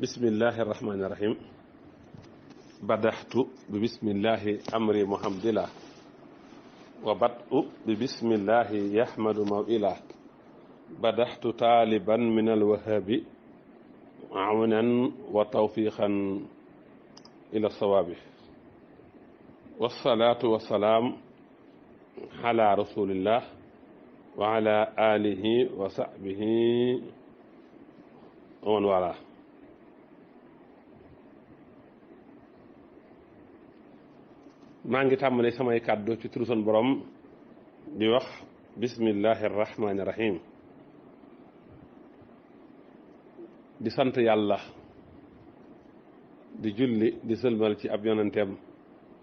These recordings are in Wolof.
bismillahi irrahmani irrahim badaxtu bi bismillahi amri muhamdila wa badu bi bismillahi yahmadu mawila badaxtu taaliban min alwahabi awnan wa tawfiqan ila sawaabi wasalaatu wasalaam ala rasulillah wa ala alihi wa sahbihi wa man wala. maa ngi tàmbale samay kàddu ci turu sunu borom di wax bismillahi rahmaani rahim di sant yàlla di julli di sëlmal ci ab yonenteem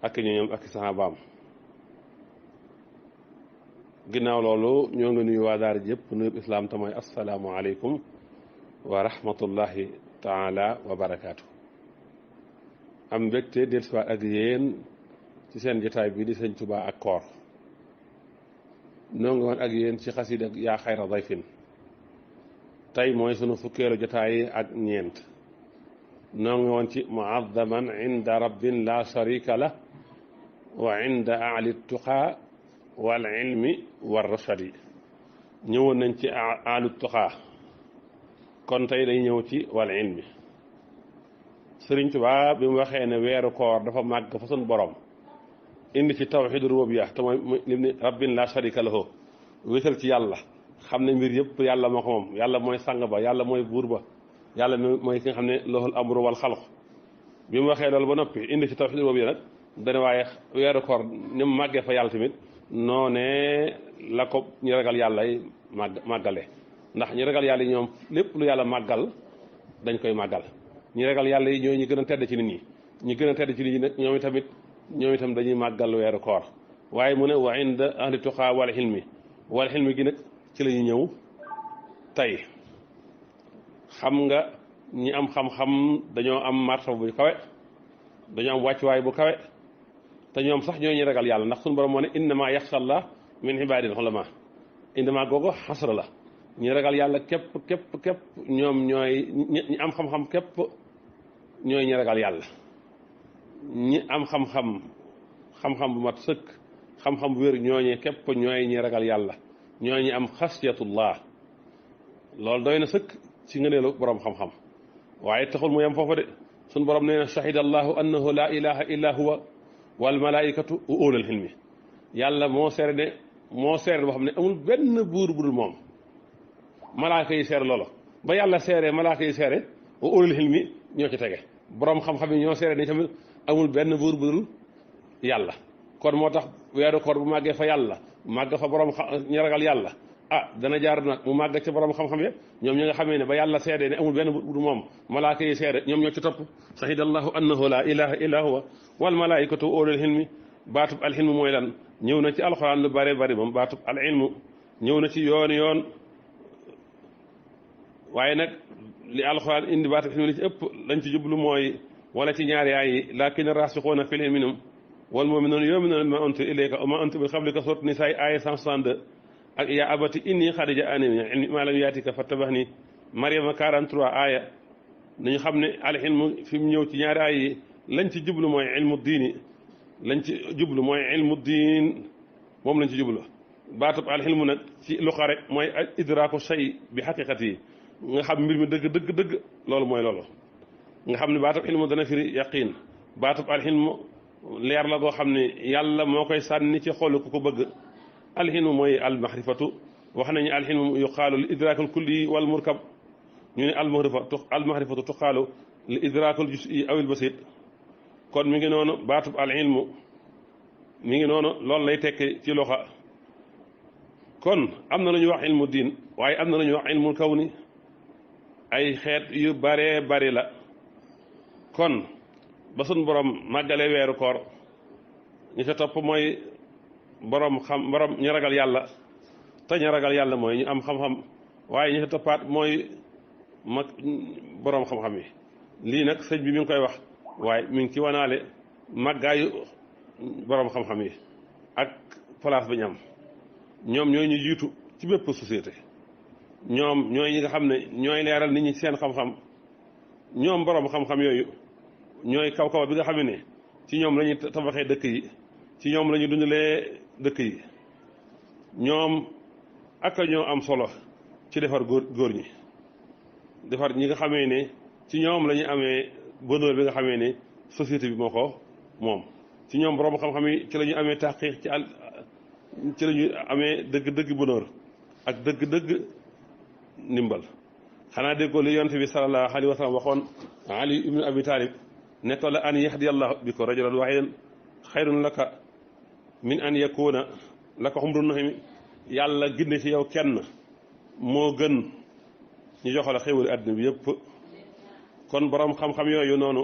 ak ñoñam ak saxaabaam. ginnaaw loolu ñoo ngi nuyu waa daara jëpp nuyub islaam te mooy assalaamu aleykum wa rahmatullahi taala wa barakaatu. am mbégte dellusiwaat ak yéen ci seen jotaay bii di sëñ Tuubaa ak koor noo ngi woon ak yéen ci xasida yaa xayra dayfin tey mooy sunu fukkeelu jotaay ak ñeent noo ngi woon ci muazzaman inda rabbin la sharika la wa inda ali tuqaa wal ilmi war rashadi. ñëwoon nañ ci alu tuqaa kon tey day ñëw ci wal ilmi. sëriñ Tuubaa bi mu waxee ne weeru koor dafa màgg fa sunu borom indi ci tawxiid rububiyya te mooy lim ni rabbin la sharika lahu wéetal ci yàlla xam ne mbir yëpp yàlla moo ko moom yàlla mooy sang ba yàlla mooy buur ba yàlla mooy ki nga xam ne lahul amru wal xalq. bi mu waxee loolu ba noppi indi ci tawxiid rububiyya nag dana waaye weeru koor ni mu màggee fa yàlla tamit noonee la ko ñu ragal yàlla yi màggale ndax ñu ragal yàlla yi ñoom lépp lu yàlla màggal dañ koy màggal. ñu ragal yàlla yi ñooy ñi gën a tedd ci nit ñi ñi gën a tedd ci nit ñi nag ñoom itam dañuy màggal weeru koor. waaye mu ne wa inda ahli tuqaa wal xilmi gi nag ci la ñu ñëw tey. xam nga ñi am xam-xam dañoo am martaba bu kawe dañoo am wàccuwaay bu kawe te ñoom sax ñooy ñi ragal yàlla ndax suñu borom moo ne innama yaxsha allah min ibaadil ulamaa innama googu xasra la. ñi ragal yàlla képp ñoom ñooy ñi am xam-xam képp ñooy ñi ragal yàlla. ñi am xam-xam bu mat sëkk xam-xam bu wér ñooñee képp ñooy ñi ragal yàlla ñooy ñi am xasiyatullah. loolu doy na sëkk ci ngëneelu borom xam-xam waaye taxul mu yem foofu de suñu borom nee na shahida allahu annahu la ilaha illa huwa wal malaikatu wa ulul ilmi. yàlla moo seere boo xam ne amul benn buur budul moom. malaaka yi seere loola ba yàlla seere malaaka yi seere wa ulul ilmi ñoo ci tege borom xam-xam yi ñoo seere ni tamit amul benn buur budul yàlla. kon moo tax weeru koor bu màggee fa yàlla màgg fa borom ñi ragal yàlla dana jaar nag mu màgg ci borom xam-xam ya ñoom ñi nga xamee ne ba yàlla seede ne amul benn buur budul moom malaaka yi seede ñoom ñoo ci topp. shahidallahu annahu la ilaha illa huwa wal malaikatu wa ulul ilmi. baatub al ilmu mooy lan ñëw na ci alxuraan lu bare bari moom baatub al ilmu ñëw na ci yoon waaye nag li alxuraan indi baatub ilmu li ci ëpp lañ ci jublu mooy wala ci ñaari yaay yi laakin raasixuuna fil ilmi minhum wal mu'minuuna yu'minuuna bimaa unzila ilayka wa maa unzila min qablika sourate Nisaa aaya 162 ak yaa abati inni qad jaa'anii minal ilmi maa lam ya'tika fattabi'nii Maryama 43 aaya nañu xam ne al ilmu fi mu ñëw ci ñaari aay yi lañ ci jublu mooy ilmu diini moom lañ ci jublu. baatub al ilmu nag ci luqa rek mooy idraaku shay bi haqiiqati yi nga xam mbir mi dëgg loolu mooy loolu. nga xam ne baatub ilmu dana firi yaqiin baatub al ilmu leer la goo xam ne yàlla moo koy sànni ci xolu ku ko bëgg. al ilmu mooy al mahrifatu wax nañu al ilmu yuqaalu li idraakul kulli wal murkab ñu ne al mahrifatu tuqaalu li idraakul juz'i awil basit. kon mi ngi noonu baatub al ilmu mi ngi noonu loolu lay tekki ci loxa. kon am na lu ñuy wax ilmu diin waaye am na lu ñuy wax ilmu kawni ay xeet yu baree bari la. kon ba sun borom màggale weeru koor ñi ca topp mooy borom ñu ragal yàlla te ñu ragal yàlla mooy ñu am xam-xam waaye ñi ca toppaat mooy borom xam-xam yi. lii nag sëñ bi mi ngi koy wax waaye mi ngi ci wanaale màggaayu borom xam-xam yi ak place bi ñu am. ñoom ñooy ñu jiitu ci bépp société ñoom ñooy ñi nga xam ne ñooy leeral nit ñi seen xam-xam ñoom borom xam-xam yooyu ñooy kaw bi nga xam ne ci ñoom la ñuy tabaxee dëkk yi ci ñoom la ñuy dundalee dëkk yi ñoom ak ñoo am solo ci defar góor ñi defar ñi nga xamee ne ci ñoom la ñu amee bonheur bi nga xamee ne société bi moo ko moom ci ñoom borom xam-xam yi ci la ñu amee taqiq ci la ñu amee dëgg-dëgg bonheur ak dëgg-dëgg ndimbal xanaa déggoo li yonent bi sallallahu alayhi wa sallam waxoon Ali ibnu Abi Talib ne ko la an yahdiyallahu bika rajulan wahidan xayrun laka min an yakuna laka humrun na'im yàlla gindi ci yow kenn moo gën ñu joxala xéwal àddina bi yëpp kon borom xam-xam yooyu noonu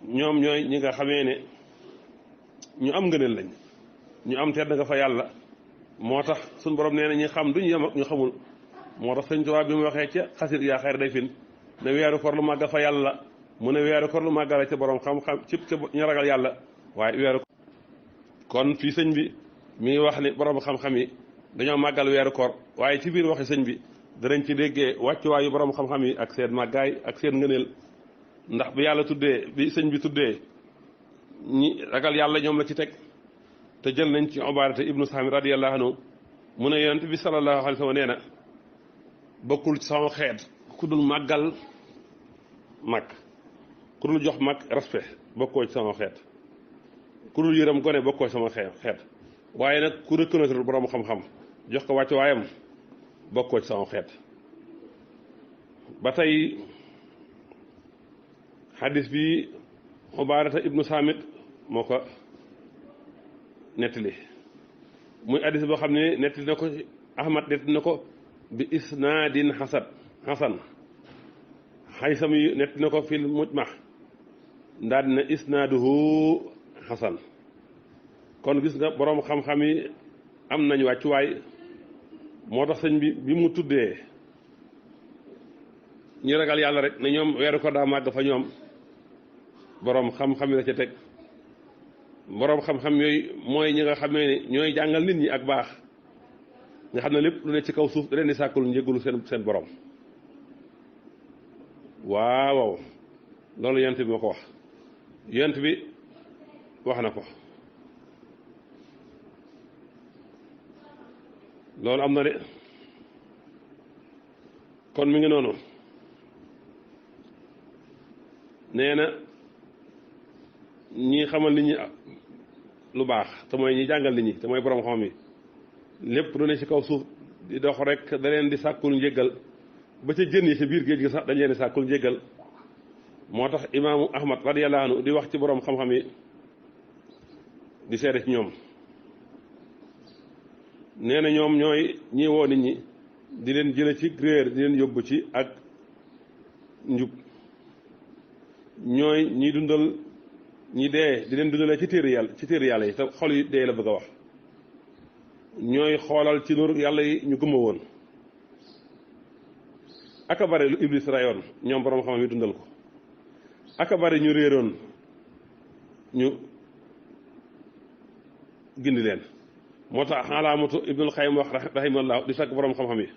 ñoom ñooy ñi nga xamee ne ñu am ngëneel lañ ñu am tedd nga fa yàlla moo tax suñu borom nee na ñi xam duñu yem ak ñu xamul moo tax sëñ Tuubaa bi mu waxee ca xasit yaa xayra dayfin ne weeru koor lu màgg fa yàlla mu ne weeru koor lu màggala ca borom xam-xam ci ca ñu ragal yàlla waaye weeru kon fii sëñ bi mi ngi wax ni borom xam-xam yi dañoo màggal weeru koor waaye ci biir waxi sëñ bi danañ ci déggee wàccuwaayu borom xam-xam yi ak seen màggaay ak seen ngëneel ndax bi yàlla tuddee bi sëñ bi tuddee ñi ragal yàlla ñoom la ci teg te jël nañ ci Ubaadata ibnu Saamit radiyallahu anhu mu ne yonent bi sallallahu alayhi wa sallam nee na bokkul ci sama xeet ku dul màggal mag ku dul jox mag respect bokkoo ci sama xeet ku dul yërëm gone bokkoo ci sama xeet waaye nag ku reconnaître borom xam-xam jox ko wàccu waayam bokkoo ci sama xeet ba tey xadis bi Ubaadata ibnu Saamit moo ko nettali muy xadis boo xam ne nettali na ko Ahmad nettali na ko bi isnaadin xasan xaysam yi nettali na ko fil mujmah ndaal dina isnaaduhu xasan kon gis nga boroom xam-xam yi am nañ wàccuwaay moo tax sëñ bi mu tuddee ñu ragal yàlla rek ne ñoom weeru ko daa màgg fa ñoom boroom xam-xam yi la ca teg boroom xam-xam yooyu mooy ñi nga xamee ne ñooy jàngal nit ñi ak baax nga xam ne lépp lu ne ci kaw suuf da leen di sàkkul njëggalu seen borom waaw loolu yonent bi moo ko wax yonent bi wax na ko loolu am na de kon mi ngi noonu nee na ñi xamal nit ñi lu baax te mooy ñi jàngal nit ñi te mooy borom xam yi lépp lu ne ci kaw suuf di dox rek da leen di sàkkul njéggal ba ca jën yi ci biir géej gi sax dañ leen di sàkkul njéggal moo tax imaamu Ahmad radiyallahu anhu di wax ci borom xam-xam yi di seede ci ñoom nee na ñoom ñooy ñi woo nit ñi di leen jële ci réer di leen yóbbu ci ak njub ñooy ñi dundal ñi dee di leen dundalee ci téere yàlla yi te xol yi dee la bëgg a wax ñooy xoolal ci nur yàlla yi ñu gëmma woon aka bare lu iblis rayoon ñoom borom xam-xam yi dundal ko aka bare ñu réeroon ñu gindi leen moo tax alaamatu ibnul Qayyim wax rahimahullah di sàkk borom xam-xam yi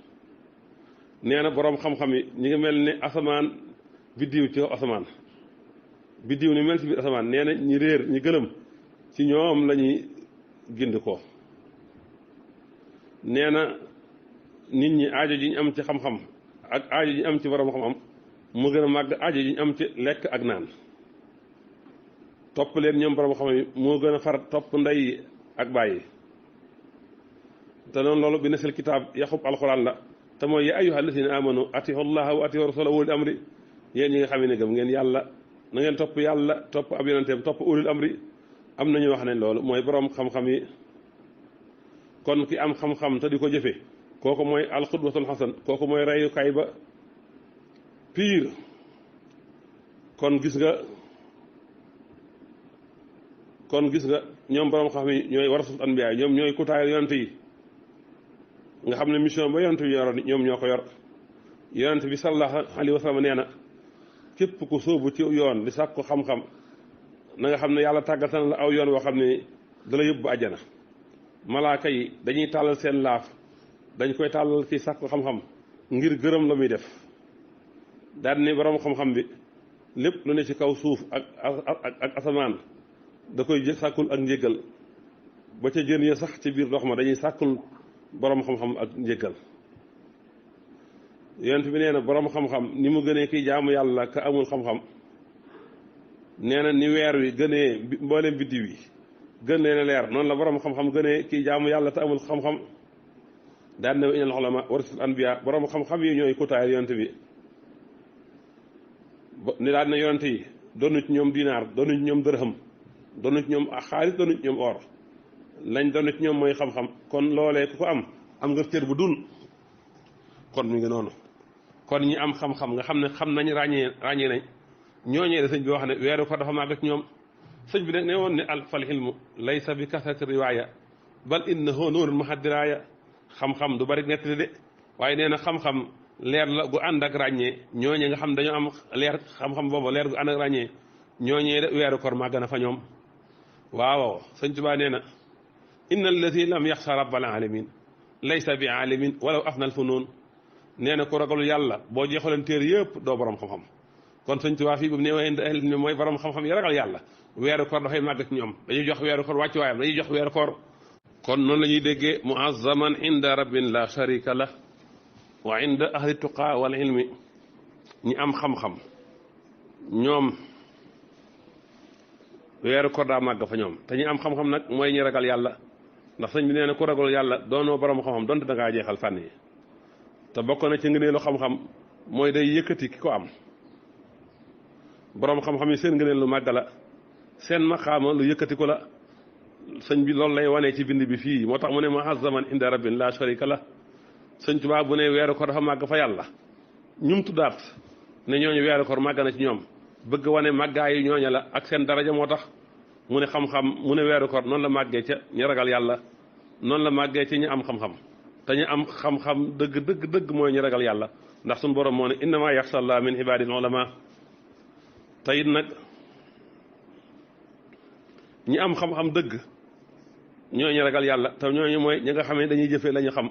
nee na borom xam-xam yi ñi ngi mel ni asamaan biddiw ci asamaan biddiw ni mel ci biir asamaan nee na ñi réer ñi gëlëm ci ñoom lañuy gind ko nee na nit ñi aajo ji ñu am ci xam-xam ak aajo ji ñu am ci borom xam-xam mu gën a màgg aajo ji ñu am ci lekk ak naan topp leen ñoom borom xam-xam yi moo gën a far topp ndey ak bàyyi te noonu loolu bi nasil kitaab yaxub alxuraan la te mooy ya ayyuha alladina amanu atihu llaha wa atihu rasula ulil amri yéen ñi nga xam ne gëm ngeen yàlla na ngeen topp yàlla topp ab yonenteem topp ulil amri am nañu wax ne loolu mooy borom xam-xam yi kon ki am xam-xam te di ko jëfe kooku mooy alxudwatul xasan kooku mooy reyukaay ba pire kon gis nga ñoom borom xam yi ñooy warasul anbiya ñoom ñooy kutaayal yonent yi nga xam ne mission ba yonent bi yoroon ñoom ñoo ko yor yonent bi sallallahu alayhi wa sallam nee na képp ku sóobu ci yoon di sàkku xam-xam na nga xam ne yàlla tàggatal na la aw yoon woo xam ne dala yóbbu àjjana malaaka yi dañuy tàllal seen laaf dañ koy tàllal ci sàkku xam-xam ngir gërëm la muy def daal ni borom xam-xam bi lépp lu ne ci kaw suuf ak asamaan da koy sàkkul ak njéggal ba ca jën ya sax ci biir ndox ma dañuy sàkkul borom xam-xam ak njéggal yonent bi nee na borom xam-xam ni mu gënee kiy jaamu yàlla ka amul xam-xam nee na ni weer wi gënee mbooleem biddiw yi gën leen a leer noonu la borom xam-xam gënee kiy jaamu yàlla te amul xam-xam daan na innal ulama warasatul anbiya borom xam-xam yi ñooy kutaay yonent bi ni daan na yonent yi doonu ci ñoom dinaar doonu ci ñoom dërham doonu ci ñoom xaalis doonu ci ñoom or lañ doonu ci ñoom mooy xam-xam kon loolee ku ko am nga cër bu dul kon mi ngi noonu kon ñi am xam-xam nga xam ne xam nañ ràññee nañ ñooñee da sëñ bi wax ne weeru ko dafa màgg ak ñoom sëñ bi nag ne woon ne fal ilmu laysa bi kasrati riwaaya bal innahu nuurun ma'a diraaya xam-xam du bari nettali de waaye nee na xam-xam leer la gu ànd ak ràññee ñooñee nga xam dañoo am leer xam-xam boobu leer gu ànd ak ràññee ñooñee de weeru koor màgg na fa ñoom waaw sëñ Tuubaa nee na inna alladi lam yaxsa rabbal alamin laysa bi alimin walaw afnal funuun nee na ku ragalul yàlla boo jeexaleen téer yëpp doo borom xam-xam kon sëñ Tuubaa fii bu ne waaye ni mooy borom xam-xam yi ragal yàlla weeru koor dafay màgg ci ñoom dañuy jox weeru koor wàccu waayam dañuy jox weeru koor kon noonu la ñuy déggee muazzaman inda rabbin la sharika lah wa inda ahli tuqa wal ilmi ñi am xam-xam ñoom weeru koor daa màgg fa ñoom te ñi am xam-xam nag mooy ñi ragal yàlla ndax sëñ bi nee na ku ragal yàlla doonoo borom xam-xam donte da ngaa jeexal fànn yi te bokk na ci ngëneelu xam-xam mooy day yëkkati ki ko am borom xam-xam yi seen ngëneel lu màgg la seen maqaama lu yëkkati ko la sëñ bi loolu lay wanee ci bind bi fii moo tax mu ne muazzaman inda rabbin la sharika la sëñ Tuubaa bu ne weeru koor dafa màgg fa yàlla ñum tuddaat ne ñooñu weeru koor màgg na ci ñoom bëgg wane màggaayu ñooña la ak seen daraja moo tax mu ne xam-xam mu ne weeru koor noonu la màggee ca ñi ragal yàlla noonu la màggee ci ñi am xam-xam te ñu am xam-xam dëgg mooy ñi ragal yàlla ndax suñu borom moo ne innama yaxsha Allah min ibadil ulama te it nag ñi am xam-xam dëgg ñooñu ragal yàlla te ñooñu mooy ñi nga xam ne dañuy jëfee la ñu xam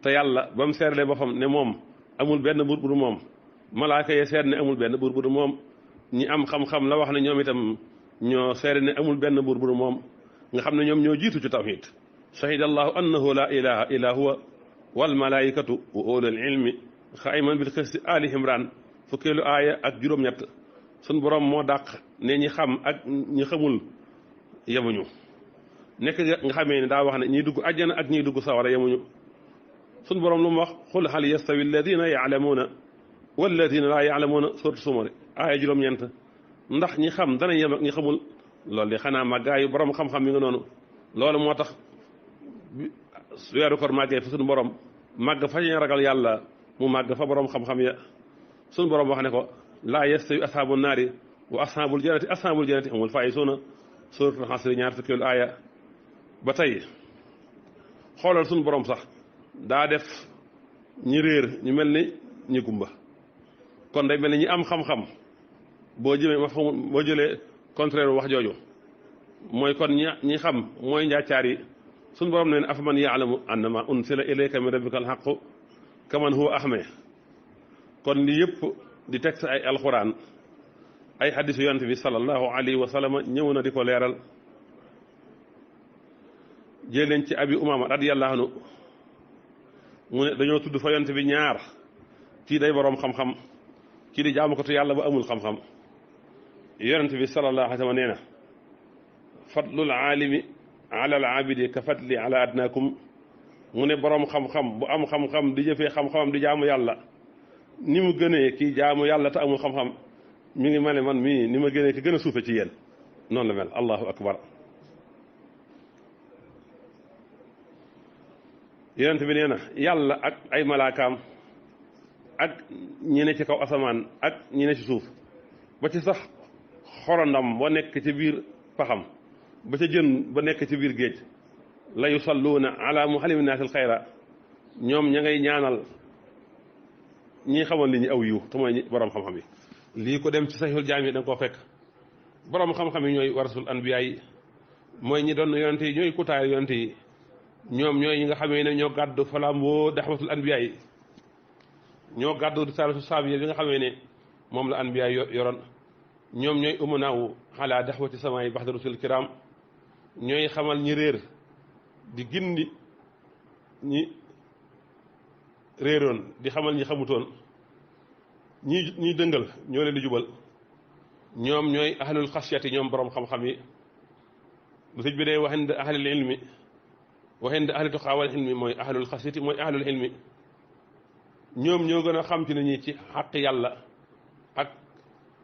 te yàlla ba mu seerlee boppam ne moom amul benn buur bu du moom malaaka yee seer ne amul benn buur bu du moom ñi am xam-xam la wax ne ñoom itam ñoo seere ne amul benn buur bu du moom nga xam ne ñoom ñoo jiitu ci tawhid shahida allahu annahu la ilaha illa huwa wal malaikatu wa ulul ilmi xayman bil qisti ali imran fukkeelu aaya ak juróom-ñett suñ borom moo dàq ne ñi xam ak ñi xamul yemuñu nekk nga xamee ne daa wax ne ñiy dugg àjjana ak ñiy dugg sawara yemuñu suñ borom lu mu wax xul hal yastawi alladina yaalamuuna walladina laa yaalamuuna suuratu Zumar aaya juróom-ñeent ndax ñi xam danañ yem ak ñi xamul loolu de xanaa màggaayu borom xam-xam mi nga noonu loolu moo tax weeru koor màggee fa suñu borom màgg fa ñu ragal yàlla mu màgg fa borom xam-xam ya suñu borom wax ne ko laa yastawi ashaabu naari wa ashaabul jannati humul faa'izuuna suuratul Hasr ñaar fukkeelu aaya ba tey xoolal suñu borom sax daa def ñi réer ñu mel ni ñi gumba kon day mel ni ñi am xam-xam boo jëmee ma xamul boo jëlee contraire wax jooju mooy kon ñi xam mooy njaacaar yi suñu borom ne afaman yaalamu annama unsila ilayka min rabbika alxaqu kaman huwa ahme kon li yëpp di texte ay alxuraan ay hadisu yonent bi sallallahu alayhi wa sallam ñëw na di ko leeral jëleen ci abi umama radiyallahu anhu mu ne dañoo tudd fa yonent bi ñaar kii day boroom xam-xam kii di jaamukatu yàlla ba amul xam-xam yonent bi sallallahu alayhi wa sallam nee na fadlul aalimi ala al abidi ka fadli ala adnakum mu ne boroom xam-xam bu am xam-xam di jëfee xam-xamam di jaamu yàlla ni mu gënee kii jaamu yàlla te amul xam-xam mi ngi mel ne man mii ni ma gënee ki gën a suufe ci yéen noonu la mel allahu akbar yonent bi nee na yàlla ak ay malaakaam ak ñi ne ci kaw asamaan ak ñi ne ci suuf ba ci sax xorondam ba nekk ci biir paxam ba ca jën ba nekk ci biir géej la yusalluuna ala muallimi naasil xayra ñoom ña ngay ñaanal ñi xamal li ñu aw yiw te mooy borom xam-xam yi lii ko dem ci saxiixul jaami da nga koo fekk borom xam-xam yi ñooy warasul anbiyaa yi mooy ñi doon yonent yi ñooy kutaay yonent yi ñoom ñooy ñi nga xamee ne ñoo gàddu falaam boo daxwatul anbiyaa yi ñoo gàddu risaalatu saabiyya bi nga xamee ne moom la anbiya yoroon ñoom ñooy umanaawu ala daxwati samaay baxda rusul kiram ñooy xamal ñi réer di gindi ñi réeroon di xamal ñi xamutoon ñiy dëngal ñoo leen di jubal ñoom ñooy ahlul xasiyati ñoom borom xam-xam yi bu sëñ bi day waxin da ahlul ilmi waxin da ahli tuqaawal ilmi mooy ahlul xasiyati mooy ahlul ilmi ñoom ñoo gën a xam ci nit ñi ci xaq yàlla ak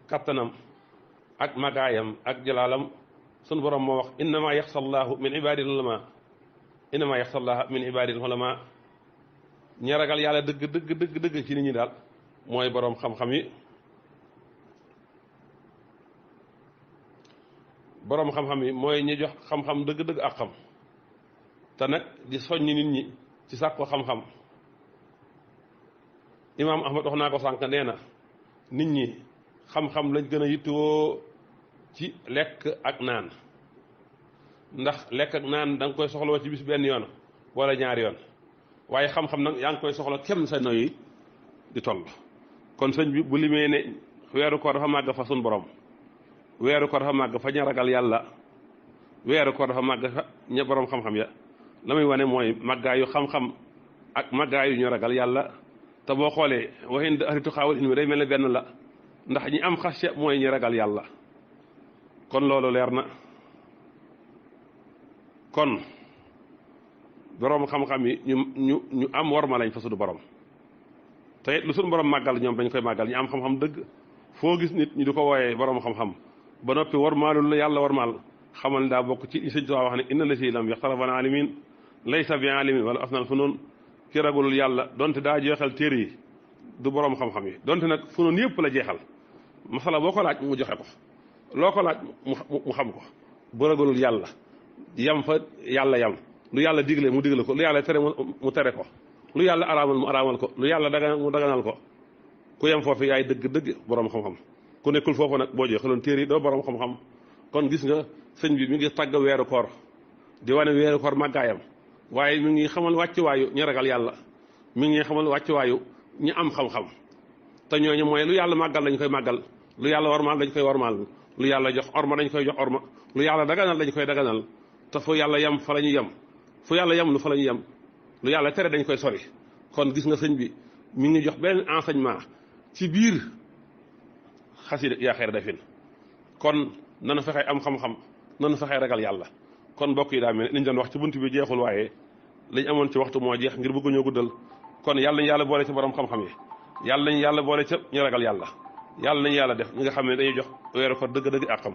kattanam ak magaayam ak jalaalam sunu borom moo wax innama yaxsa allahu min ibadil ulama innama yaxsa allah min ibadil ulama ñi ragal yàlla dëgg ci nit ñi daal mooy borom xam-xam yi boroom xam-xam yi mooy ñi jox xam-xam dëgg-dëgg ak xam te nag di soññ nit ñi ci sàkko xam-xam imaam ahmad wax naa ko sànq nee na nit ñi xam-xam lañ gën a yittewoo ci lekk ak naan ndax lekk ak naan da nga koy soxla ci bis benn yoon wala ñaari yoon waaye xam-xam nag yaa ngi koy soxla kem sa noyyi di toll kon sëñ bi bu limee ne weeru koor dafa màgg fa sun borom weeru koor dafa màgg fa ña ragal yàlla weeru koor dafa màgg fa ña borom xam-xam ya la muy wane mooy màggaayu xam-xam ak màggaayu ñu ragal yàlla te boo xoolee waxin da ahli tuqaawal ilmi day mel ne benn la ndax ñi am xasya mooy ñi ragal yàlla kon loolu leer na kon borom xam-xam yi ñu am worma lañ fa suñu borom te it lu suñu borom màggal ñoom dañ koy màggal ñu am xam-xam dëgg foo gis nit ñi di ko wooyee borom xam-xam ba noppi wormaalul la yàlla wormaal xamal daa bokk ci sëñ Tuubaa wax ne inna la si lam yaxtalafa an alimin laysa bi alimin wala asnal funoon ki ragulul yàlla donte daa jeexal téere yi du borom xam-xam yi donte nag funoon yëpp la jeexal masala boo ko laaj mu joxe ko loo ko laaj mu xam ko bu ragulul yàlla yam fa yàlla yam lu yàlla digle mu digle ko lu yàlla tere mu tere ko lu yàlla araamal mu araamal ko lu yàlla daganal mu daganal ko ku yem foofu yaay dëgg borom xam-xam ku nekkul foofu nag boo jeexaloon téere yi doo borom xam-xam kon gis nga sëñ bi mi ngi tàgg weeru koor di wane weeru koor màggaayam waaye mi ngi xamal wàccuwaayu ñu ragal yàlla mi ngi xamal wàccuwaayu ñi am xam-xam te ñooñu mooy lu yàlla màggal dañ koy màggal lu yàlla warmaal dañ koy warmaal lu yàlla jox orma dañ koy jox orma lu yàlla daganal dañ koy daganal te fu yàlla yem fa la ñuy yem fu yàlla yem lu fa la ñuy yem lu yàlla tere dañ koy sori kon gis nga sëñ bi mi ngi jox benn enseignement ci biir xasida yaa xayra dafin kon nanu fexee am xam-xam nanu fexee ragal yàlla kon mbokk yi daa mel liñ doon wax ci bunt bi jeexul waaye liñ amoon ci waxtu moo jeex ngir bëgg ñoo guddal kon yàlla nañu yàlla boole ci borom xam-xam yi yàlla nañu yàlla boole ca ñu ragal yàlla yàlla nañu yàlla def ñi nga xam ne dañuy jox weeru ko dëgg-dëgg ak xam